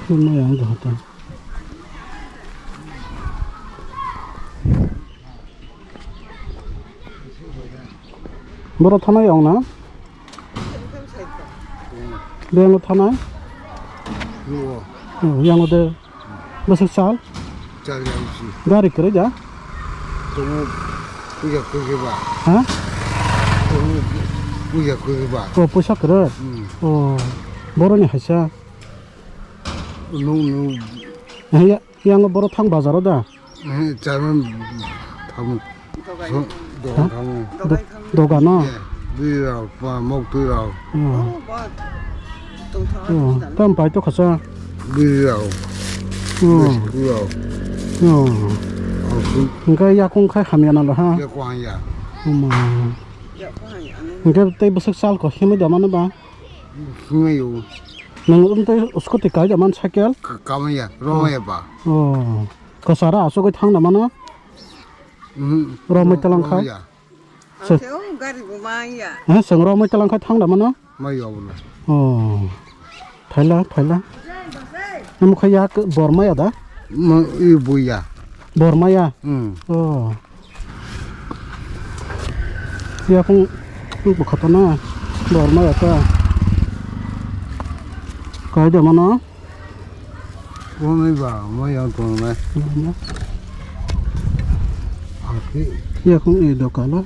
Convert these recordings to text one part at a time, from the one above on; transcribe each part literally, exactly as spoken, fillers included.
Tini yang jaha ta. Boro thanai yang na? Beng thanai? Yo. Oh, yang ode. Bwswk sal? Chal yang si. Gari kwrwi da? Tongo puja kwrwi ba. Ha? Tongo puja kwrwi ba. Oh, puisa kwrwi? Hmm. Oh, boroni haisa? Nung, nung. Eh, ya, yang boro thang bazaro da? Eh, chairman thamu. So, dogan thamu. Do-, dogano? Eh, biri rao, pa, mok twi rao. Oh. Oh, tam pai to khasa. Biri rao. Oh. Biri rao. Oh. Ang su. Hingke yakung khai hamya na lo ha? Yakung hamya. Oma. Hingke tei bwswk sal ko himwi da mano ba? Himwi yo. Nang um tei scooty kai da man cycle? Ka-, kamaya, romaya ba. Oh. Kasara asugwi thang da mano? Mhm. Romwi talang khai? Romaya. Ang se o gari bo maya. Ha, seng romwi talang khai thang da mano? Mai yo bo. Oh. Phaila, phaila. Namo khai yak bor maya da? Ma, i buya. Bor maya? Hmm. Oh. Yakung bukhatana bor maya ta. Kai da mano? Tongnai ba, mo yang tongnai. Ang khe. Yakung e dokano.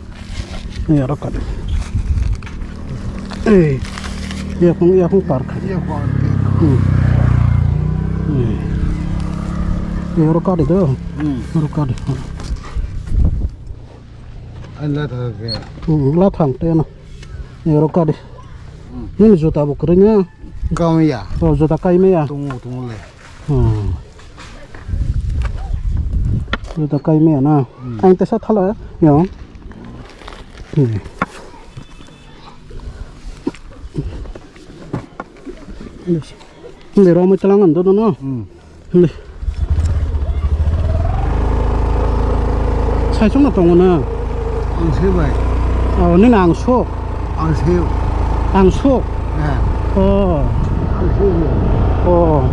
Yaro kan. Eh. Yakung, yakung park. Yakung. Hmm. Eh. Yaro kadi do. Hmm. Yaro kadi. Ang la thang khe. Hmm, la thang te na. Yaro kadi. Hmm. Nini juta bo kwrwi na? Kang ya. Oh, juta kai maya. Tongo, tongo le. Hmm. Juta kai maya na. Hmm. Ang tesa thala ya. Hmm. Yes. Hindi, romwi talang ang dodo no. Hmm. Hindi. Saisung no tongo na. Ang se bai. Oh, nini ang sok. Ang se. Ang sok. Eh. Oh. Ang se. Oh.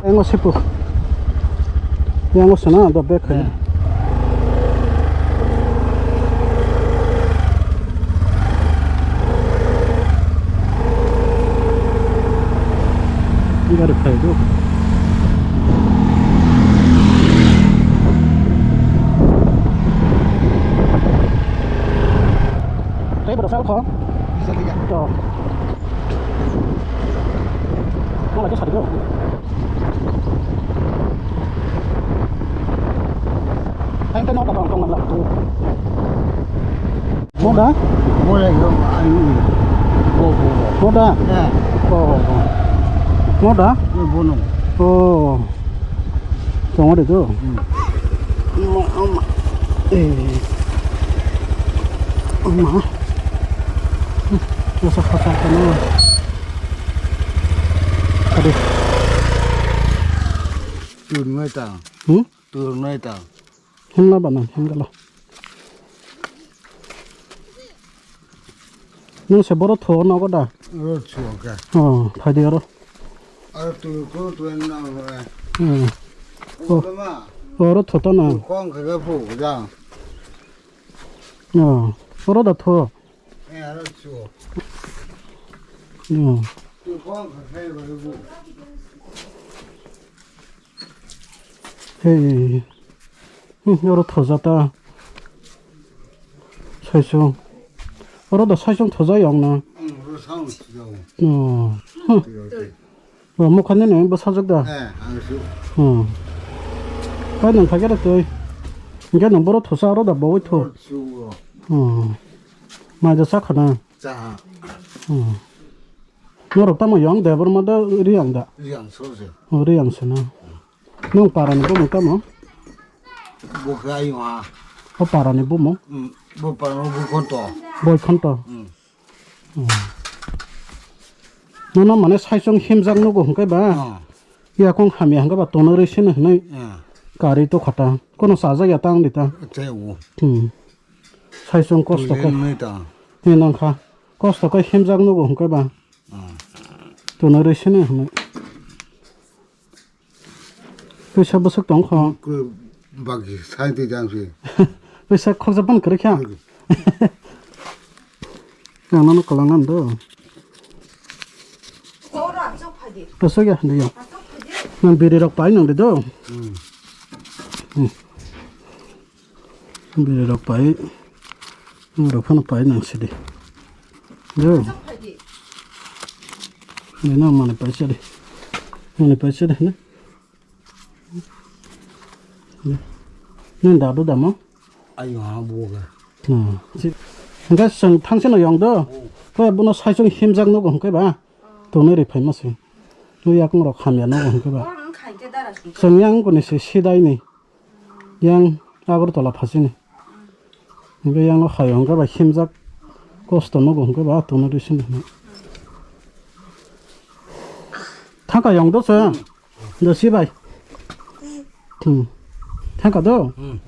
Engo sepu. Yang sana do bek khai. Eh. Gari phai do. Tei bro sal kho. To. Wala ke sari do. Ang tano ka tong tong la. Moda? Moda yung ayu. Bo, bo, bo. Moda? Ya. Oh, oh. Moda? Bo, bo, no. Oh. Tong ada tu. Hmm. Ama, ama. Eh. Ama. Hmm. Masa kata kena. Aduh. Turun aja ta. Hmm? Turun aja ta. Himla bana, himla. Nung se boro thuo nogo da? Oro thuo ka. Oh, phai di oro. Oro tu ko tu na oro. Hmm. Oh. Oro ma. Oro thuo to na. Kong ka ga phu da. Oh. Oro da thuo. Eh, aro chuo. Hmm. Tu kong ka khai ba bu. Hey. Hmm, oro thojata. Saisung. Oro da saisung thoja yong na. Hmm, oro saung thoja. Oh. Huh. Tui, tui. Bo mokha nini bwsajwk da? Eh, ang su. Hmm. Pai nang thakhe da twi. Hingke nang boro thusa aro da bowai thu. Oro su. Hmm. Mai da sa khana. Cha. Hmm. Norok tamo yong Debbarma da Riyang da? Riyang so se. Oh, Riyang se na. Nong para ni bumung tamo? Bo khe ayung ha. O para ni bumung? Hmm. Bo para ni bo khonto. Boi khonto. Hmm. Hmm. Nono mane saisong himjak nugo hwnkhe ba? Oh. Yakung hamya hwnkhe ba tonwi rwi sino hwnwi. Hmm. Karwi to khata. Kono chajak ya tang di ta. Tei o. Hmm. Saisong kosto khe. Twi nai ta. Ni nang kha. Kosto khe himjak nugo hwnkhe ba? Hmm. Tonwi rwi sino hwnwi. Puisa bwswk tong kho. Bagi sai twi jang se. Puisa khorsa ban kwrwi kha. Ang nono kwlangna do. Aswk ya, diya. Nang biri rok pai nang di do. Hmm. Biri rok pai. Nang rok phano pai nang sidi. Do. Nang mani pai sidi. Mani pai sidi, ne? Nini dadu damo? Ayo, ha, buga. Hmm. Si-, hingke chwng thangse no yong do. Khe bono saichung himjak nogo hingke ba. Tongnai ri phaima se. Nw yakung rok hamya nogo hingke ba. Chwng yang kuni se sidai ni. Yang Agartala phasini. Hingke yang o hai hingke ba himjak kosto nogo hingke ba tongna ri sini. Thangka yong do se. Do si bai. Hmm. Thangka do. Hmm.